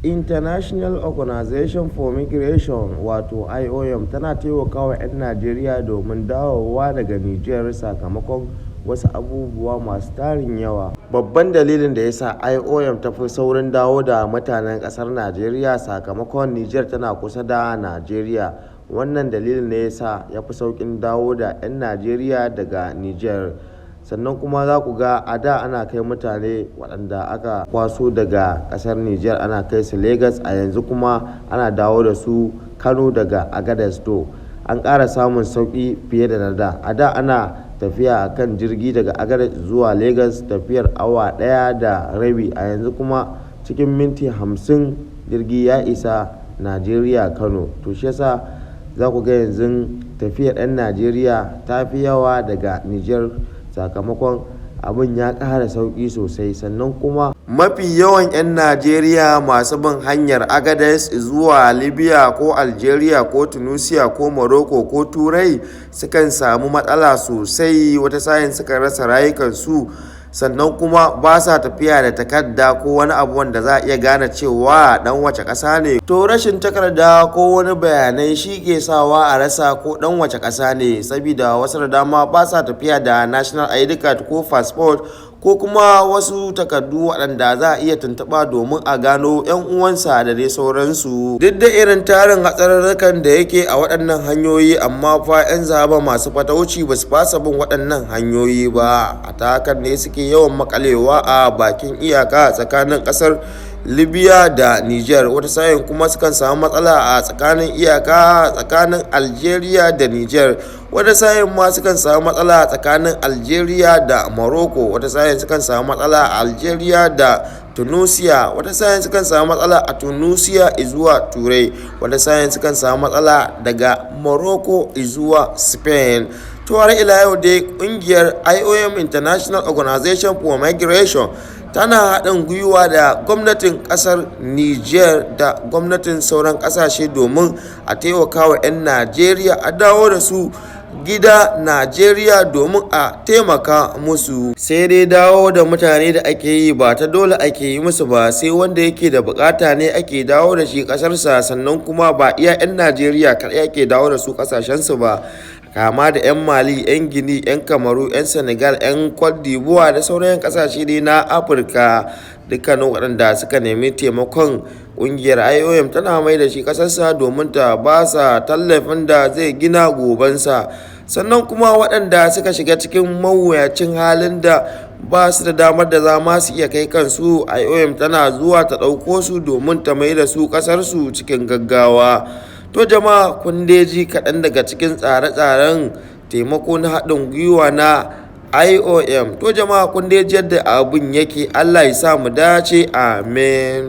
International Organization for Migration, wato IOM, tana taimakawa 'yan Najeriya domin dawowa daga Nijar sakamakon wasu abubuwa masu tarin yawa. Babban dalilin da ya sa IOM ta fi saurin dawo da mutanen ƙasar Najeriya sakamakon Nijar tana kusa da Najeriya. Wannan dalilin ne ya sa ya fi sauƙin dawo da 'yan Najeriya daga Nijar. Sannan kuma za ku ga a da ana kai mutane waɗanda aka kwaso daga ƙasar Nijar ana kai su Legas, a yanzu kuma ana dawo da su Kano daga Agadez. To, an ƙara samun sauƙi fiye da na da. A da ana tafiya a kan jirgi daga Agadez zuwa Legas tafiyar awa 1.5, a yanzu kuma cikin minti 50 jirgi ya isa Najeriya Kano. To, shi yasa za ku ga yanzu tafiyar 'yan Najeriya ta fi yawa daga Nijar sakamakon abin ya ƙara sauƙi sosai. Sannan kuma mafi yawan 'yan Najeriya masu bin hanyar Agadez zuwa Libya ko Algeria ko Tunisia ko Morocco ko Turai sukan samu matsala sosai, wata sa'in sukan rasa rayukansu. Sannan kuma ba sa tafiya da takarda ko wani abu wanda za a iya gane cewa dan wace ƙasa ne. To, rashin takarda ko wani bayanai shi ke sawa a rasa ko dan wace ƙasa ne, saboda wasu da dama ba sa tafiya da national ID card ko passport ko kuma wasu takardu waɗanda za a iya tuntuɓa domin a gano 'yan uwansa da dai sauransu. Duk da irin tarin hatsarurrukan da yake a waɗannan hanyoyi, amma fa 'yan zaba masu fatauci ba su fasa bin waɗannan hanyoyi ba. A ta hakan ne suke yawan makalewa a bakin iyaka tsakanin ƙasar Libya da Niger. Wata sa'in kuma sukan samu matsala a tsakanin iyaka tsakanin Algeria da Niger. Wata sa'in ma sukan samu matsala tsakanin Algeria da Morocco. Wata sa'in sukan samu matsala a Algeria da Tunisia. Wata sa'in sukan samu matsala a Tunisia zuwa Turai. Wata sa'in sukan samu matsala daga Morocco zuwa Spain. To, har ila yau dai kungiyar IOM, International Organization for Migration, tana haɗin gwiwa da gwamnatin ƙasar Niger da gwamnatin sauran ƙasashe domin a taimaka wa 'yan Najeriya a dawo da su gida Najeriya domin a taimaka musu. Sai dai dawo da mutane da ake yi ba ta dole ake yi musu ba, sai wanda yake da bukata ne ake dawo da shi ƙasarsa. Sannan kuma ba iya 'yan Najeriya kaɗai ake dawo da su ƙasashensu ba, kama da 'yan Mali, 'yan Gini, 'yan Kamaru, 'yan Senegal, 'yan Cote d'Ivoire da sauran kasashe dai na Afirka. Dukkanin waɗanda suka nemi taimakon ƙungiyar IOM tana mai da shi ƙasarsa domin ta ba sa tallafin da zai gina gobensa. Sannan kuma waɗanda suka shiga cikin mawuyacin halin da ba su da damar da za ma su iya kai kansu, IOM tana zuwa ta ɗauko su domin ta mai da su ƙasarsu cikin gaggawa. To jama'a, kun dai ji kaɗan daga cikin tsare-tsaren taimako na haɗin gwiwa na IOM. To jama'a, kun dai ji yadda abin yake. Allah ya sa mu dace, amin.